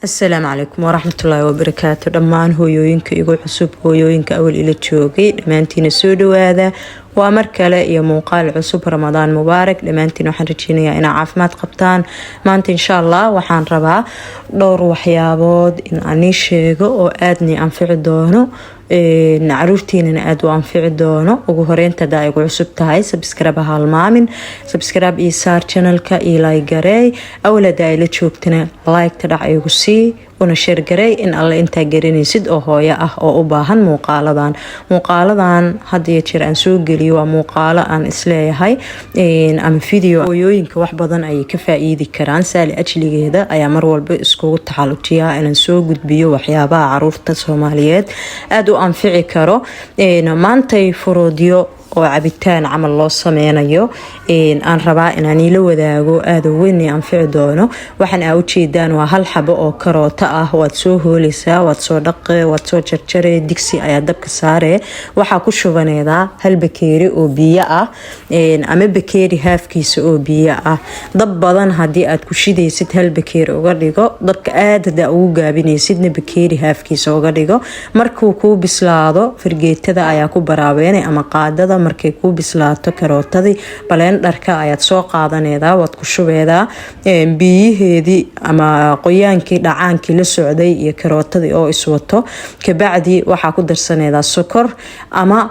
Asalaamu calaykum waraxmatullaahi wabarakaatu. Dhammaan hooyooyinka igu cusub, hooyooyinka awal ila joogay, dhammaantiina soo dhawaada. Waa mar kale iyo muuqaal cusub. Ramadaan mubaarak dhammaantiin. Waxaan rajeynayaa inaa caafimaad qabtaan. Maanta, insha Allah, waxaan rabaa dhowr waxyaabood in aan ii sheego oo aadna anfici doono, caruurtiinana aada u anfici doono. Ugu horeynta, hadaa igu cusub tahay, subscribe ha halmaamin, subscribe iyo saar channelka iyo like gareey. Awal hadaa ila joogtana, like-ta dhac igu sii, una share gareey in alle intaa garanaysid oo hooyo ah oo u baahan muuqaaladan. Muuqaaladan had iyo jeer aan soo geliyo waa muuqaalo aan isleeyahay ama video hooyooyinka wax badan ayay ka faa-iidi karaan. Saali ajligeeda ayaa mar walba iskugu taxalujiyaa inaan soo gudbiyo waxyaabaha caruurta Soomaaliyeed aada u anfici karo. Maantay furuudyo oo cabitaan camal loo sameynayo aan rabaa inaan iila wadaago, aada weyn anfici doono. Waxaan aa ujeedaan waa hal xabo oo karooto ah. Waad soo hooleysaa, waad soo dhaqe, waad soo jarjare, digsi ayaa dabka saare. Waxaa ku shubaneedaa hal bakeeri oo biyo ah ama bakeeri haafkiisa oo biyo ah. Dab badan haddii aad ku shidaysid, hal bakeeri uga dhigo. Dabka aad hadaa ugu gaabinaysidna, bakeeri haafkiisa uga dhigo. Markuu kuu bislaado, fargeetada ayaa ku baraabeynay ama qaadada. Markay kuu bislaato karootadii, blenderka ayaad soo qaadaneedaa, waad ku shubeedaa biyiheedii ama qoyaankii dhacaankii la socday iyo karootadii oo iswato. Kabacdi waxaa ku darsaneedaa sokor ama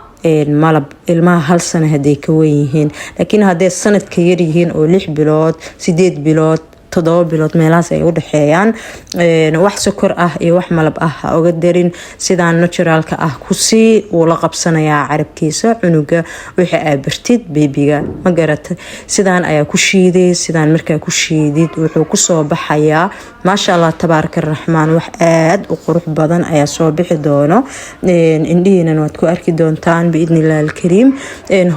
malab, ilmaha hal sano haday ka wen yihiin. Laakiin hadday sanadka yaryihiin oo 6 bilood, 8 bilood, 7 bilood meelahaas ay u dhexeeyaan, wax sokor ah iyo wax malab ah ha oga darin. Sidaan naturalka ah kusii wuu la qabsanayaa carabkiisa cunuga wixii aa bartid babyga, ma garata? Sidaan ayaa ku shiiday. Sidaan markaa ku shiidid, wuxuu kusoo baxayaa, maasha Allah, tabaaraka raxmaan, wax aada u qurux badan ayaa soo bixi doono. Indhihiinan waad ku arki doontaan, biidni illahi alkariim.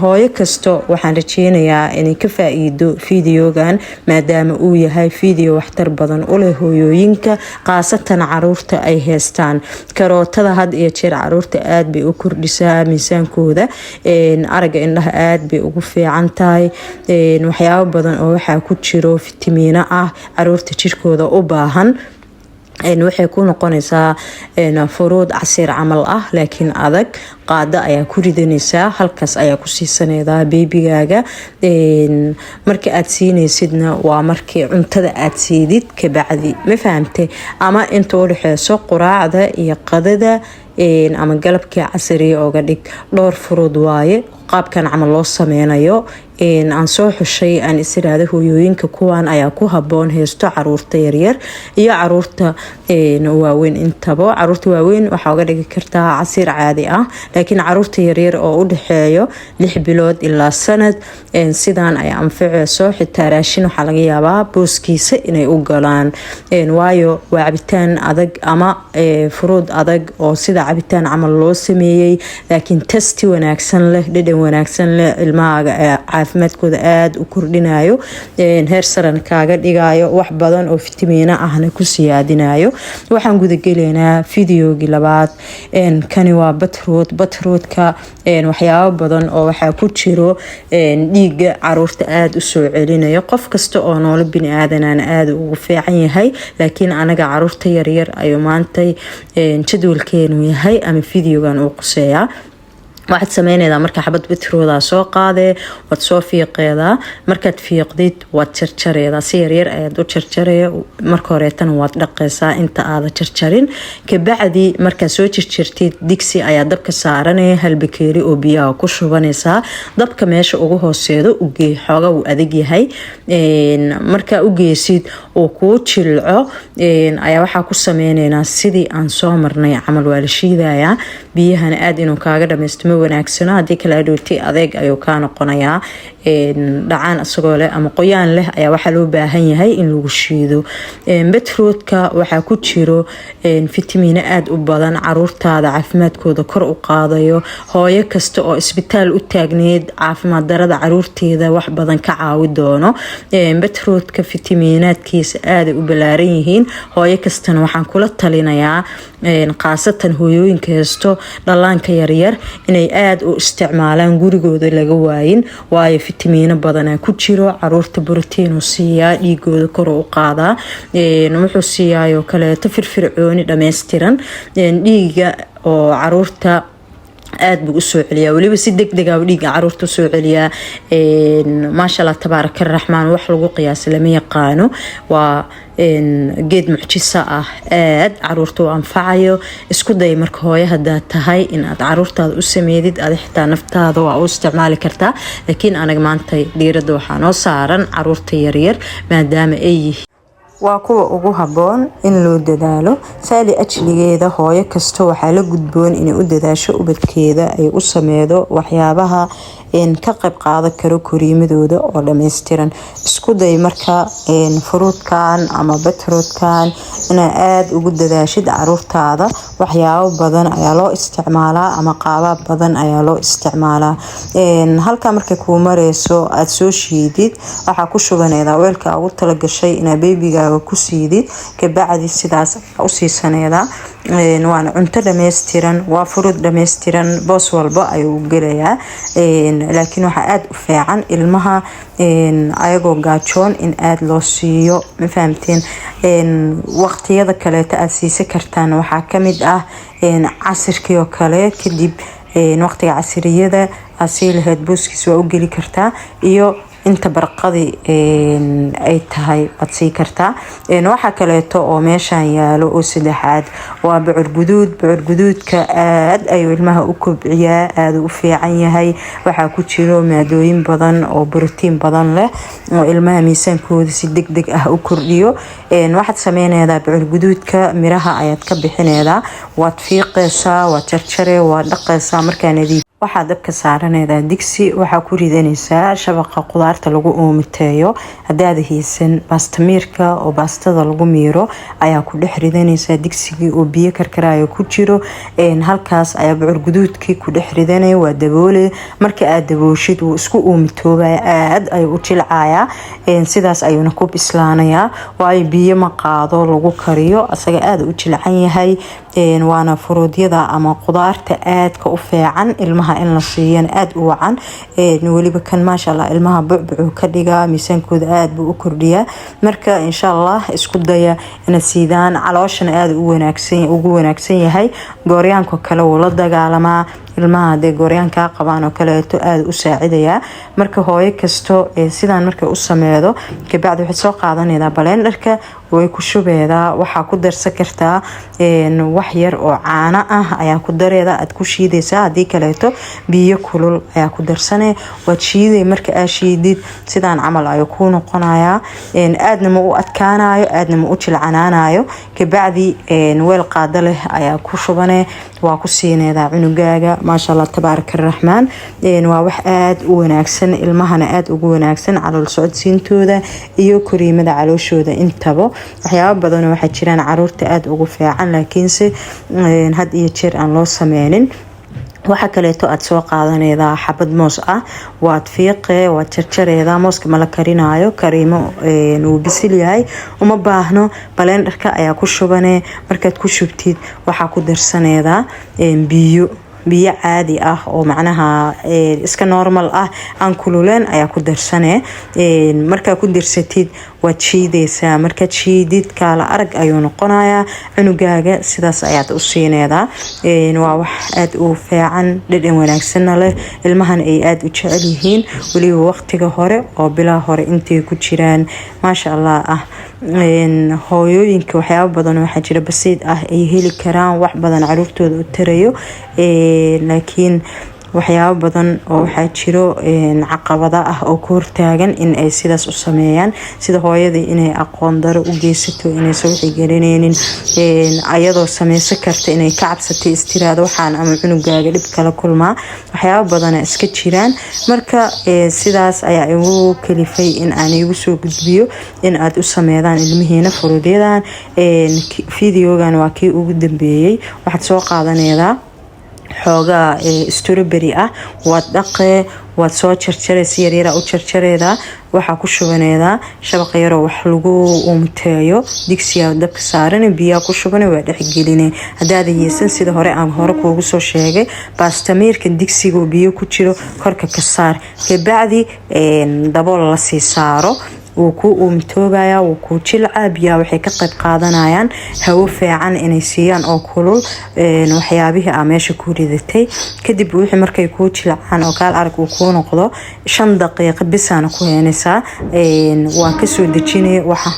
Hooyo kasto waxaan rajeynayaa inay ka faa-iido videogan, maadaama uu yahay video waxtar badan u leh hooyooyinka, khaasatan caruurta ay haystaan. Karootada had iyo jeer caruurta aada bay u kordhisaa miisaankooda, aragga indhaha aada bay ugu fiican tahay. Waxyaabo badan oo waxaa ku jiro fitamiino ah caruurta jirkooda u baahan. Waxay ku noqonaysaa furuud casiir camal ah laakiin adag. Qaado ayaa ku ridanaysaa, halkaas ayaa ku siisaneedaa babygaaga. Marka aad siinaysidna waa markii cuntada aad siidid kabacdi, ma fahamtay? Ama inta u dhexeyso quraacda iyo qadada ama galabkii casariya oga dhig. Dhowr furuud waaye qaabkan camal loo sameynayo aan soo xushay, aan isiraada hooyooyinka kuwan ayaa ku haboon haysto caruurta yaryar iyo caruurta waaweyn intaba. Caruurta waaweyn waxaa uga dhigi kartaa casiir caadi ah, laakiin caruurta yaryar oo u dhexeeyo 6 bilood ilaa sanad, sidaan ay anficeyso. Xitaa raashin waxaa laga yaabaa booskiisa inay u galaan, waayo waa cabitaan adag ama furuud adag oo sida cabitaan camal loo sameeyey, laakiin taste wanaagsan leh, dhadhan wanaagsan leh, ilmahaaga caafimaadkooda aada u kordhinayo, heer saran kaaga dhigayo, wax badan oo fitamiino ahna ku siyaadinayo. Waxaan gudagelaynaa videogii labaad. Kani waa beetroot. Beetrootka waxyaabo badan oo waxaa ku jiro dhiiga caruurta aada usoo celinayo. Qof kasta oo noolo bini aadanana aada ugu fiican yahay, laakiin anaga caruurta yaryar ayuu maantay jadwalkeenu yahay ama videogan uu quseeyaa. Waxaad sameynaydaa, marka xabad beetroodaa soo qaadee, waad soo fiiqeedaa. Markaad fiiqdid, waad jarjareedaa, si yaryar ayaad u jarjaree. Marka horeetana waad dhaqeysaa inta aada jarjarin. Kabacdi markaad soo jarjartid, digsi ayaa dabka saaranaya, hal bakeeri oo biyaha ku shubanaysaa. Dabka meesha ugu hooseedo ugee, xooga wuu adag yahay. Markaa u geysid uu kuu jilco, ayaa waxaa ku sameyneynaa sidii aan soo marnay camal. Waa la shiidayaa. Biyahana aada inuu kaaga dhamaysto ma wanaagsano, haddii kale adhowti adeeg ayuu kaa noqonayaa. Dhacaan isagoo leh ama qoyaan leh ayaa waxaa loo baahan yahay in lagu shiido. Beetrootka waxaa ku jiro fitamiino aada u badan, caruurtaada caafimaadkooda kor u qaadayo. Hooyo kasta oo isbitaal u taagneyd caafimaad darada caruurteeda wax badan ka caawi doono. Beetrootka fitamiinaadkiisa aaday u balaaran yihiin. Hooyo kastana waxaan kula talinayaa, khaasatan hooyooyinka haysto dhallaanka yaryar, inay Inay aada u isticmaalaan, gurigooda laga waayin, waayo fitamiino badanaa ku jiro. Caruurta borotiinu siiyaa, dhiigooda kor u qaadaa, wuxuu siiyaayoo kaleeto firfircooni dhameystiran. Dhiiga oo caruurta aada buu usoo celiyaa, weliba si deg dega dhiiga caruurta usoo celiyaa. Maasha Allah, tabaaraka raxmaan, wax lagu qiyaasa lama yaqaano. Waa geed mucjiso ah, aad caruurta u anfacayo. Isku day marka, hooyo hadaad tahay, inaad caruurtaada u sameydid. Adi xitaa naftaada waa u isticmaali kartaa, laakiin anaga maanta diirada waxaa noo saaran caruurta yaryar, maadaama ay yihiin waa kuwa ugu haboon in loo dadaalo. Saali ajligeeda hooyo kasta waxaa la gudboon inay u dadaasho ubadkeeda, ay u sameedo waxyaabaha ka qayb qaadan karo koriimadooda oo dhameystiran. Isku day marka fruitkan ama beetrootkan inaa aada ugu dadaashid caruurtaada. Waxyaabo badan ayaa loo isticmaalaa ama qaabab badan ayaa loo isticmaalaa. Halkaa markay kuu mareyso, aada soo shiidid, waxaa ku shubaneedaa weelka ugu talagashay inaa babygaaga ku siidid. Kabacdi sidaas u siisaneedaa. Waana cunto dhameystiran, waa fruit dhameystiran, boos walba ayuu gelayaa. Laakiin waxaa aada u fiican ilmaha ayagoo gaajoon in aada loo siiyo, ma fahamteen? Waqtiyada kaleeto aada siisa kartaan waxaa kamid ah casirkii oo kale. Kadib waqtiga casiriyada aad sii lahayd booskiis waa u geli kartaa, iyo inta barqadii ay tahay waad sii kartaa. Waxaa kaleeto oo meeshan yaalo oo saddexaad waa bocor guduud. Bocor guduudka aad ayuu ilmaha u kobciyaa, aada u fiican yahay. Waxaa ku jiro maadooyin badan oo borotiin badan leh oo ilmaha miisaankooda si deg deg ah u kordhiyo. Waxaad sameyneydaa, bocor guduudka miraha ayaad ka bixineedaa, waad fiiqeysaa, waad jarjare, waad dhaqeysaa. Markaa nadiif, waxaad dabka saaraneedaa digsi, waxaa ku ridanaysaa shabaqa qudaarta lagu uumiteeyo. Hadaad haysan, baastamiirka oo baastada lagu miiro ayaa ku dhex ridanaysaa digsigii oo biyo karkaraayo ku jiro. Halkaas ayaa bocor guduudkii ku dhex ridanaya, waa daboole. Marka aad dabooshid, wuu isku uumitoobaya, aad ayuu u jilcayaa, sidaas ayuuna ku bislaanayaa, waayo biyo ma qaado lagu kariyo, asaga aada u jilcan yahay. Waana fruityada ama qudaarta aadka u fiican ilmaha in la siiyana aada u wacan. Weliba kan, maasha Allah, ilmaha bucbucuu ka dhigaa, miisaankooda aada buu u kordhiyaa. Marka insha Allah isku daya inaad siidaan. Calooshana aada ugu wanaagsan yahay, gooryaanka kale wuu la dagaalamaa. Ilmaha hadday gooryaankaa qabaan oo kaleeto, aada u saacidayaa. Marka hooyo kasto sidaan markay u sameedo, kabacdi waxay soo qaadanaydaa blenderka, way ku shubeedaa. Waxaa ku darsan kartaa wax yar oo caano ah ayaa ku dareeda, aad ku shiidaysaa. Haddii kaleeto, biyo kulul ayaa ku darsane, waad shiiday. Marka aa shiidid, sidaan camal ayuu kuu noqonayaa, aadna ma u adkaanayo, aadna ma u jilcanaanayo. Kabacdi weel qaado leh ayaa ku shubane, waa ku siineedaa cunugaaga. Maasha Allah, tabaaraka raxmaan, waa wax aada u wanaagsan, ilmahana aada ugu wanaagsan calool socodsiintooda iyo koriimada calooshooda intaba. Waxyaaba badan waxaa jiraan caruurta aada ugu fiican, laakiinse had iyo jeer aan loo sameynin. Waxaa kaleeto aada soo qaadaneydaa xabad moos ah, waad fiiqe, waad jarjareedaa. Mooska mala karinaayo, kariimo wuu bisil yahay, uma baahno. Blenderka ayaa ku shubane. Markaad ku shubtid, waxaa ku darsaneedaa biyo, biyo caadi ah oo macnaha iska normal ah, aan kululeen ayaa ku darsane. Markaa ku darsatid, waad shiideysaa. Markaad shiidid, kaala arag ayuu noqonayaa. Cunugaaga sidaas ayaad u siineedaa. Waa wax aada u fiican, dhadhan wanaagsanna leh, ilmahan ay aada u jecel yihiin, weliba waqtiga hore oo bilaa hore intay ku jiraan, maasha Allah ah. Hooyooyinka waxyaaba badan waxaa jira basiid ah ay heli karaan, wax badan caruurtooda u tarayo, laakiin waxyaabo badan oo waxaa jiro caqabada ah oo ku hortaagan in ay sidaas u sameeyaan, sida hooyadii inay aqoon daro u geysato, inaysan wixii garaneynin, ayadoo sameysan karta inay ka cabsatay, istiraado waxaan ama cunugaaga dhib kala kulmaa. Waxyaabo badana iska jiraan. Marka sidaas ayaa igu kalifay in aan igu soo gudbiyo in aad u sameydaan ilmihiina fruityadan. Videogan waa kii ugu dambeeyey. Waxaad soo qaadaneedaa xoogaa strawberry ah, waad dhaqee, waad soo jarjarey, si yaryara u jarjareedaa. Waxaa ku shubaneedaa shabaqa yaroo wax lagu umteeyo, digsiyaa dabka saaran, biyaa ku shubane, waa dhexgeline. Haddaada yeesan, sida hore aan hore kuugu soo sheegay, baastamiirka digsiga biyo ku jiro korka ka saar, kabacdi dabool lasii saaro, wuu kuu uumtoobaya, wuu kuu jilcaa. Biyaha waxay ka qayb qaadanayaan hawo fiican inay siiyaan oo kulul waxyaabihii aa meesha ku ridatay. Kadib wixii markay kuu jilcaan oo kaal arag uu kuu noqdo, 5 daqiiqo bisaana ku heenaysaa, waa kasoo dejinaya waxa.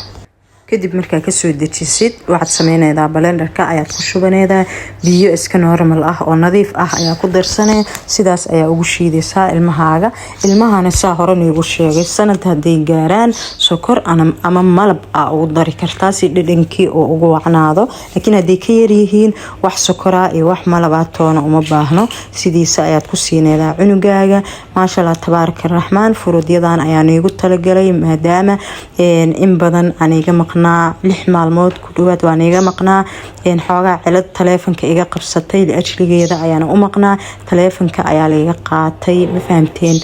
Kadib markaa kasoo dejisid, waxaad sameynaydaa blenderka ayaad ku shubanaydaa, biyo iska normal ah oo nadiif ah ayaa ku darsanaya, sidaas ayaa ugu shiidaysaa ilmahaaga. Ilmahana saa hore niigu sheegay, sanad hadday gaaraan sokor ama malab aa ugu dari kartaa si dhadhankii oo ugu wacnaado, laakiin hadday ka yaryihiin wax sokoraa iyo wax malabaa toona uma baahno, sidiisa ayaad ku siinaydaa cunugaaga. Maasha Allah, tabaaraka raxmaan. Furuudyadan ayaa niigu talagalay maadaama in badan aan iga maqnaa, 6 maalmood ku dhawaad waan iga maqnaa. Xoogaa cilad taleefonka iga qabsatay, liajligeeda ayaana u maqnaa. Taleefonka ayaa laiga qaatay, ma fahamteen?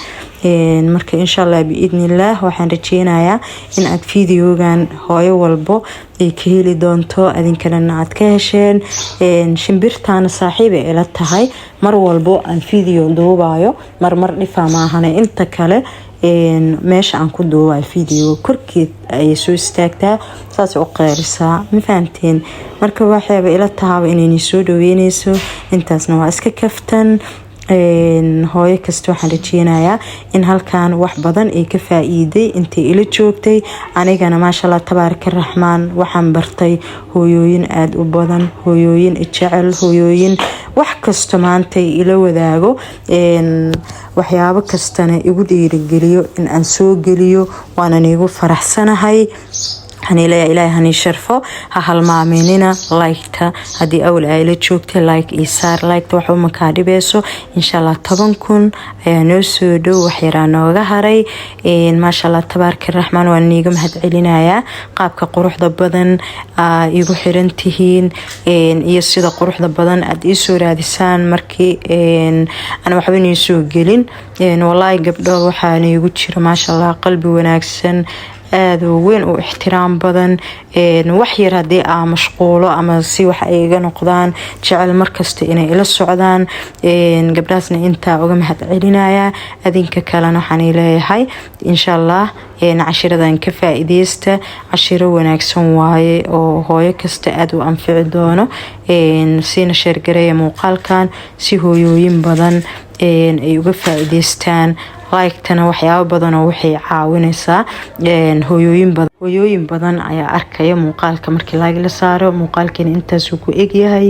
Marka insha Allah biidnillaah waxaan rajeynayaa in aad videogan hooyo walbo ay ka heli doonto, adinkalena aad ka hesheen. Shimbirtaana saaxiib ay ila tahay, mar walbo aan video duubayo, marmar dhifaa maahane, inta kale meesha aan ku duubayo video korkeed ayay soo istaagtaa, saas u qeerisaa, ma fahamteen? Marka waxayba ila tahaaba inayni soo dhaweyneyso. Intaasna waa iska kaftan. Hooyo kasta waxaan rajeynayaa in halkan wax badan ay ka faa-iiday intay ila joogtay. Anigana maasha Allah, tabaaraka raxmaan, waxaan bartay hooyooyin aada u badan, hooyooyin jecel, hooyooyin wax kasta maantay ila wadaago, waxyaabo kastana igu dhiirigeliyo in aan soo geliyo, waanan igu faraxsanahay. Waxaan leeyahay Ilaahay hani sharfo. Ha halmaaminina like-ta. Haddii awal ay la joogtay, like iyo saar. Like-ta waxba makaa dhibeyso. Insha Allah 10,000 ayaa noo soo dhow, wax yaraa nooga haray. Maasha Allah, tabaaraka raxmaan. Waan niiga mahad celinayaa qaabka quruxda badan aa igu xiran tihiin iyo sida quruxda badan aada iisoo raadisaan markii aan waxba nii soo gelin. Walaahi gabdho waxaa niigu jira, maasha Allah, qalbi wanaagsan, aada weyn u ixtiraam badan. Wax yar haddii aa mashquulo ama si wax ay iga noqdaan, jecel markasta inay ila socdaan. Gabdhahaasna intaa uga mahad celinayaa. Adinka kalena waxaan leeyahay insha Allah cashiradan ka faa-iideysta. Cashiro wanaagsan waaye oo hooyo kasta aada u anfici doono. Siina share gareeya muuqaalkan si hooyooyin badan ay uga faa-iideystaan. Like-tana waxyaabo badan oo waxay caawineysaa hooyooyin badan. Hooyooyin badan ayaa arkaya muuqaalka markii like la saaro. Muuqaalkiina intaasuu ku egyahay.